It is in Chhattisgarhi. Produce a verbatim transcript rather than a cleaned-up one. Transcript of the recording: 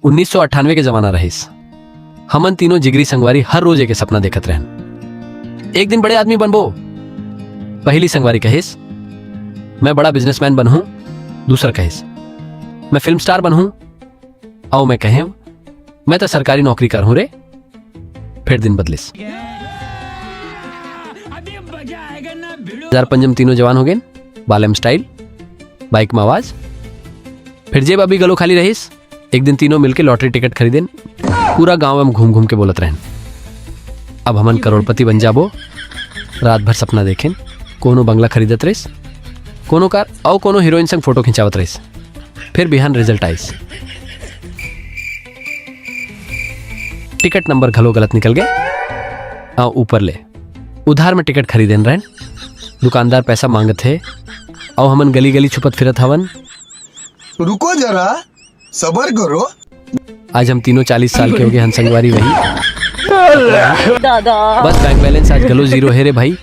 उन्नीस सौ अट्ठानवे के जमाना रहिस। हमन तीनों जिगरी संगवारी हर रोज एक सपना देखत रहन, एक दिन बड़े आदमी बनबो। पहली संगवारी कहिस, "मैं बड़ा बिजनेसमैन बनहूं।" दूसर कहिस, "मैं फिल्म स्टार बनहूं।" अउ मैं कहेंव, "मैं तो सरकारी नौकरी करहूं रे।" फिर दिन बदलिस। हजार पंजम तीनों जवान हो गेन, बालम स्टाइल, बाइक में आवाज। फिर जेब अभी घलो खाली रहिस। एक दिन तीनों मिलके लॉटरी टिकट खरीदेन, पूरा गांव में घूम घूम के बोलत रहन, "अब हमन करोड़पति बन जाबो।" रात भर सपना देखेन, कोनो बंगला खरीदत रहिस, कोनो कार, अउ कोनो हीरोइन संग फोटो खिंचावत रहिस। फिर बिहान रिजल्ट आइस, टिकट नंबर घलो गलत निकल गए। अउ ऊपर ले उधार में टिकट खरीदेन रहन, दुकानदार पैसा मांगत हे, अउ हमन गली गली छुपत फिरत हवन। रुको जरा, सबर करो। आज हम तीनों चालीस साल के हो गए हन संगवारी वही। दादा। बस बैंक बैलेंस आज घलो जीरो हे रे भाई।